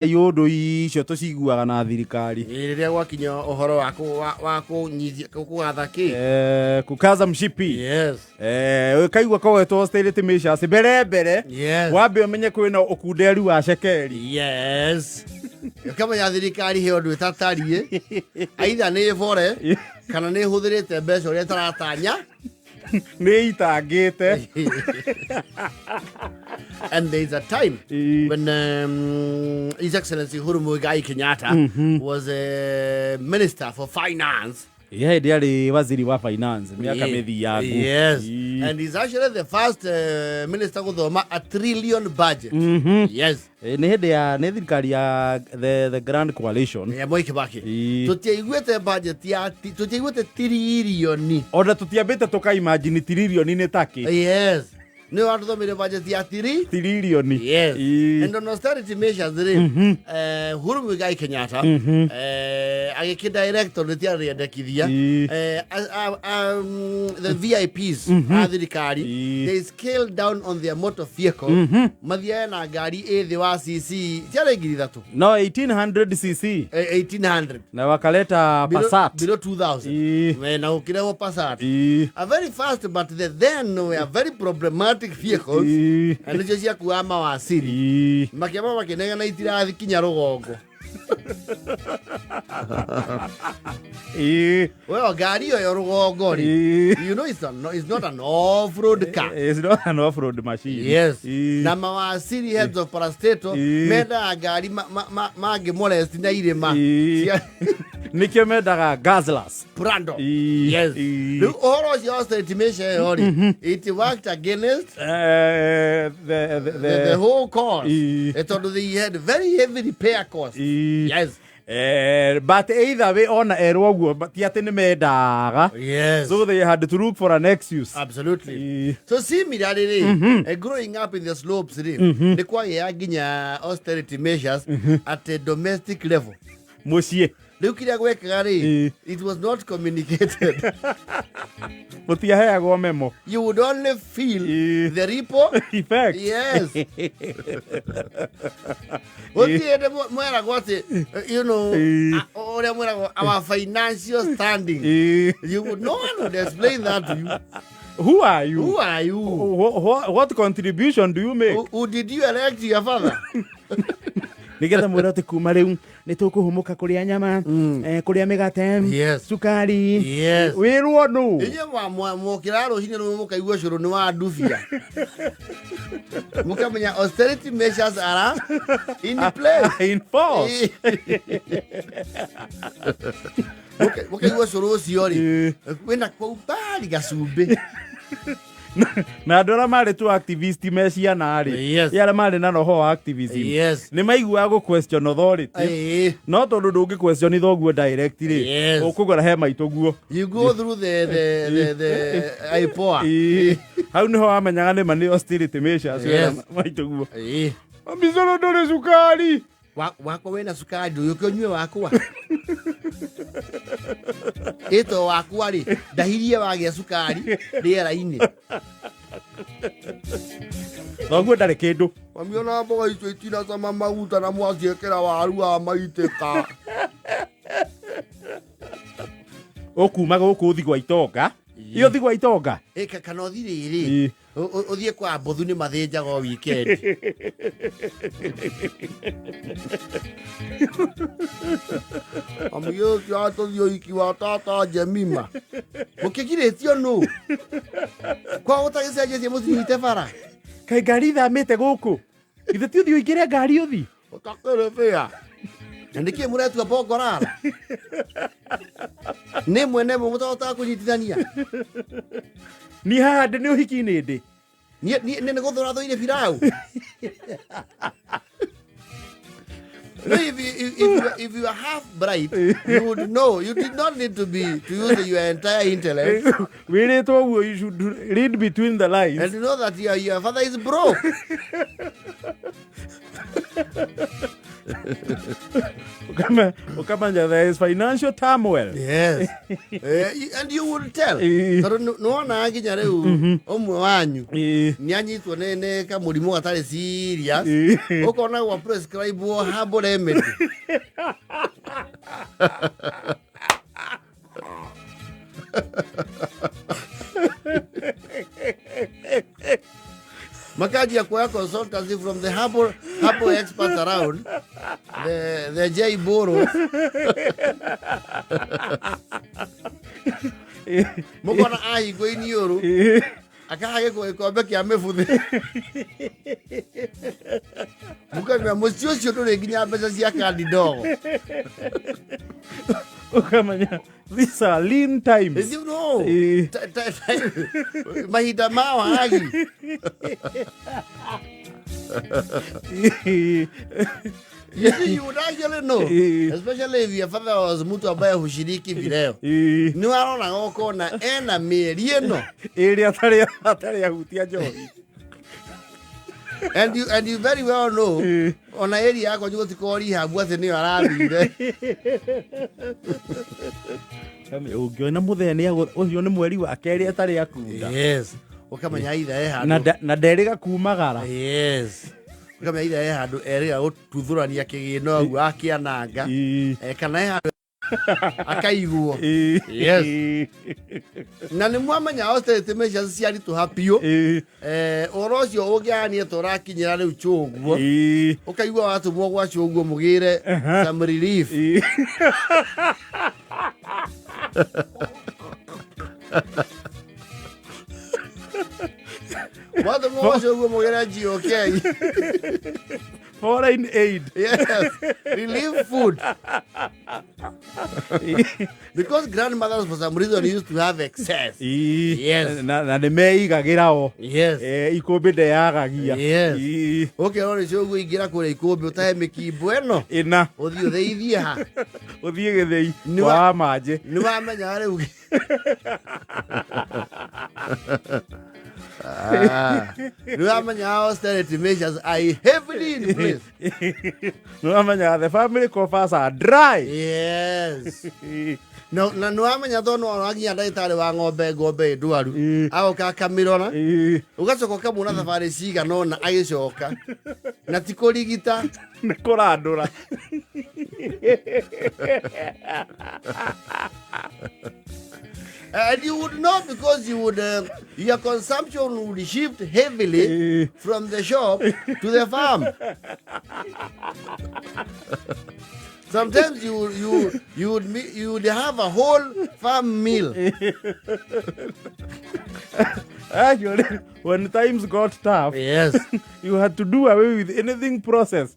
Iũndũ icio tũciguaga na thirikari. Ĩ, rĩrĩa gwakinya ũhoro wa wa kũnyithia kũgatha kĩ. Kukaza mshipi. Yes. Ũkaigua kogetwo austerity measures mbere mbere. Yes. Wambe ũmenye kwĩna ũkunderu wa cekeri. Yes, ũkamenya thirikari he ũndũ ĩtatariĩ, aitha nĩ ĩbore kana nĩ ĩhũthĩrĩte mbeca ũrĩa ĩtaratanya. Nĩ itangĩte. And there's a time when His Excellency Uhuru Muigai Kenyatta was a minister for finance. Ye hĩndĩ arĩ waziri wa finance mĩaka mĩthiangu. Yes. And he's actually the first minister gũthoma a trillion budget. Yes. Nĩ hĩndĩ ya nĩ thirikari ya the Grand Coalition. Ya Mwai Kibaki. Ĩĩ. Tũtiaiguĩte budget ya tũtiaiguĩte tiririoni. Ona tũtiambĩte tũkaimagine tiririoni nĩ takĩ. Yes. Nĩ watũthomire budget ya tiri tiririoni. Yes. Ĩĩ. And on austerity measures rĩ, Uhuru Muigai Kenyatta agĩkĩ direct tondũ tiarĩendekithia the VIPs a thirikari, they scaled down on their motor vehicle, mathiae na ngari ĩ thĩ wa cc ciarĩ 3000. No 1800 cc. 1800. Na wakaleta Passat. Below 2000. Na gũkĩrehwo Passat, a very fast but then were very problematic vehicles, na nĩcio ciakuaga mawaciri. Makĩamba makĩnegena itirathi kinya rũgongo. Well, ngari ĩyo rũgongo rĩ, it's not an off-road car. It's not an off-road machine. Yes. Na mawaciri, heads of parastatal, mendaga ngari mangĩmolest na irĩma. Nĩkĩo mendaga guzzlers. Prado. Yes. Rĩu ũhoro ũcio wa austerity measure ĩyo rĩ, it worked against the the whole cause. Ĩĩ. Tondũ they had very heavy repair costs. Yes. But either way, ona erwo ũguo, ti atĩ nĩ mendaga. So they had to look for an excuse. Absolutely. Ĩĩ. So similarly rĩ, growing up in the slopes rĩ, nĩ kwagĩa nginya austerity measures at a domestic level. Mũciĩ. Rĩu kĩrĩa gwekaga rĩ, it was not communicated. Mũtiaheagwo memo. You would only feel the ripple effect. Yes, gũtirĩ hĩndĩ mweragwo atĩ ũrĩa mweragwo our financial standing. You would, no one would explain that to you. Who are you? Who are you? What contribution do you make? Who did you elect your father? Nigetha mwĩra atĩ kuma rĩu nĩ tũkũhũmũka kũrĩa nyama, kũrĩa mĩgate, cukari. Wĩrwo nũ? Inyuĩ mwokĩra rũcinĩ rũmwe mũkaigua cũrũ nĩ wa ndubia, mũkamenya austerity measures are in place. In force. Mũkaigua cũrũ ũcio rĩ, wĩna kũu mbari gacumbĩ. Na andũ arĩa marĩ tu activist me ciana rĩ, arĩa marĩ na roho wa activism, nĩ maiguaga gũ question authority, no tondũ ndũngĩ question thoguo direct rĩ, ũkũgora he maitũ guo. You go through the IPOA. Ĩĩ. Hau nĩho wamenyaga nĩma nĩ austerity measures. Wĩra maitũ guo, mami, cũrũ ndũrĩ cukari. Wakwa wĩna cukari, ndũyũke ũnyue wakwa ĩto wakwa rĩ, ndahirie wagĩa cukari rĩera-inĩ. Thoguo ndarĩ kĩndũ. Mami, ona mboga icio itinacama maguta na mwaciĩkĩra waru wa maitĩka. Ũkuma gũkũ ũthi gwa itonga, ĩ ũthi gwa itonga. Ĩka kana ũthi rĩrĩ, ũthiĩ kwa mbũthu, nĩ mathĩnjaga o weekend. Mami, ũcio atũthiĩ ũhiki wa tata Jemima, mũkĩgirĩtio nũ kwa gũtagĩcenjetie mũcinyite bara. Kaĩ ngari ithamĩte gũkũ? Ithe ti ũthiĩ ũingĩre ngari ũthi. Ũtakĩrĩ bĩa na nĩkĩ mũretua bongorara nĩ mwene mwe mũtahotaga kũnyitithania. Niĩ haha ndĩ nĩ ũhiki-inĩ ndĩ. Niĩ nĩ gũthũra thũire pilau. No, if you are half bright, you would know. You did not need to use your entire intellect. Wĩrĩtwo ũguo, you should read between the lines. And you know that your father is broke. Ũkamenya there is financial turmoil. Yes. And you would tell. Tondũ nĩwonaga nginya rĩu ũmwe wanyu nĩ anyitwo nĩ kamũrimũ gatarĩ serious. Ũkona gwa prescribe herbal remedy. Makanjia kuoya consultancy from the herbal experts around the J Boro. Mukona ahingwo iniũrũ akaha gĩkombe kĩa mĩbuthĩ. Mũkamenya mũciĩ ũcio ndũrĩ nginya mbeca cia kandi ndogo. Ũkamenya these are lean times. You know, mahinda ma wagi. You see, you would actually know, especially if your father was mtu ambaye hushiriki vileo. Nĩ waroraga ũkona ena mĩeri ĩno. Ĩrĩa atarĩ ahutia njohi. And you very well know, ona area yakwa gũtikorwo rehab atĩ nĩyo arathire. Ũngĩona mũthee nĩ ũcio nĩ mweri wa kerĩ atarĩ akunda. Yes. Ũkamenya either e handũ. Na nderĩga kumagara. Yes. Ũkamenya either e handũ erĩga gũtuthũrania kĩgĩna ũguo akĩananga. Kana e handũ akaiguo. Yes. Na nĩ mwamenya austerity measures ciaritũha biũ. Ũhoro ũcio ũngĩahania ta ũrakinyĩra rĩu chũguo. Ũkaigua watũmwo gwa chũguo mũgĩre some relief. Watũmwo gwa chũguo mũgĩre GOK. Foreign aid. Yes. Relief food. Because grandmothers for some reason used to have excess. Yes. Na nĩ meigagĩra o. Yes. Ikũmbĩ ndeyagagia. Yes. Ũkerwo nĩ cũguo ingĩra kũrĩa ikũmbĩ ũtahe mĩkimbo ĩno. Ĩna. Ũthiĩ ũthĩithie ha. Ũthiĩ gĩthĩi. Wa manjĩ. Nĩ wamenya rĩu. Nĩ wamenya austerity measures are heavily in place. Nĩ wamenya the family coffers are dry. Yes. No, na nĩ wamenya tondũ no nginya ndagĩtarĩ wa ng'ombe ng'ombe ĩ ndwaru. Agoka akamĩrora. Ũgacoka ũkamuona thabarĩ cigana ũna agĩcoka. Na ti kũrigita. Nĩ kũrandũra. And you would know because you would, your consumption would shift heavily from the shop to the farm. Sometimes you would have a whole farm meal. Actually, when times got tough, yes, you had to do away with anything processed.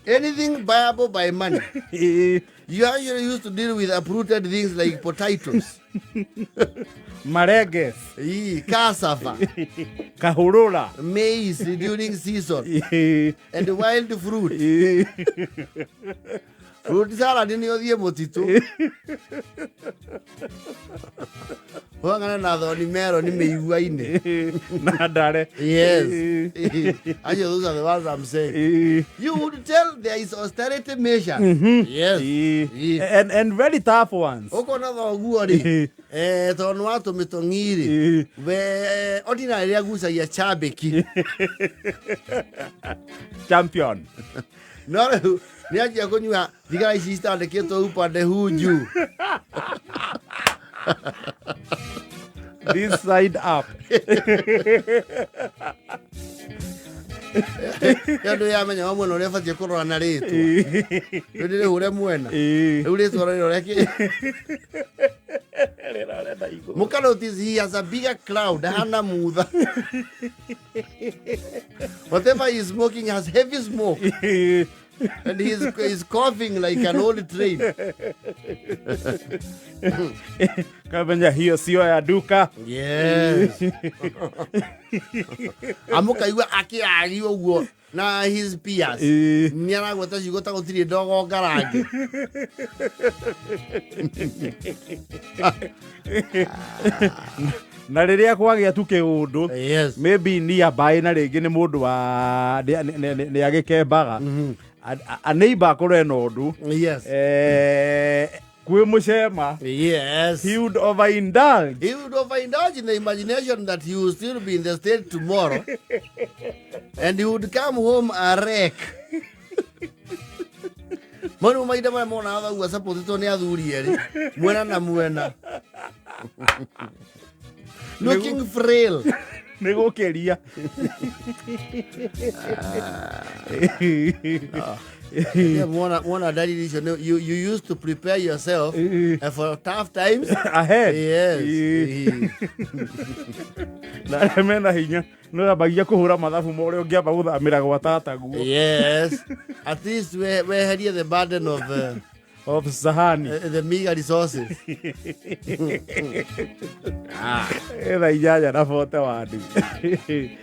Anything buyable by money. You actually used to deal with uprooted things like potatoes. Mareges. Cassava. Kahurura. Maize during season. And wild fruit. Fruit salad nĩ ũthiĩ mũtitũ. Ũhang'ane na thoni meroni mĩigua-inĩ. Na ndare. Yes. Acio, those are the ones I'm saying. You would tell there is austerity measures. Yes. And very tough ones. Ũkona thoguo rĩ, tondũ nĩ watũmĩtũng'i rĩ, we ordinary rĩrĩa agucagia chambĩki. Champion. No rĩu nĩ anjia kũnyua thigara ici citandĩkĩtwo upande huu juu. This side up. Andũ yamenya wa mwena ũrĩa batiĩ kũrora na rĩtwa. Rĩu ndĩrĩhũre mwena. Rĩu rĩtwa rĩrore kĩ? Rĩrore na igũrũ. Mũka notice he has a bigger cloud, hana mutha. Whatever he is smoking has heavy smoke. And he's coughing like an old train. Kamenya hiyo sio ya duka. Yes. Amukaigua akĩaria ũguo na his peers. Nĩ aragweta ciugo ta gũtirĩ ndogo ngarange. Na rĩrĩa kwagĩa tu kĩũndũ, maybe nearby, na rĩngĩ nĩ mũndũ wa nĩ agĩkembaga, a neighbor akorwo ena ũndũ, kwĩ mũcema, he would overindulge. He would overindulge in the imagination that he will still be in the state tomorrow and he would come home a wreck. Mau mahinda marĩa monaga thoguo acapũtĩtwo nĩ athuri erĩ mwena na mwena, looking frail. Nĩ gũkĩria. Yeah, mwona dalili icio you used to prepare yourself for tough times ahead. Yes. Na arĩa mena hinya nĩ wambagia kũhũra mathabu ma ũrĩa ũngĩamba gũthamĩra gwa tataguo. Yes, at least weherie the burden of of sahani, the meager resources. Thaa 8:41.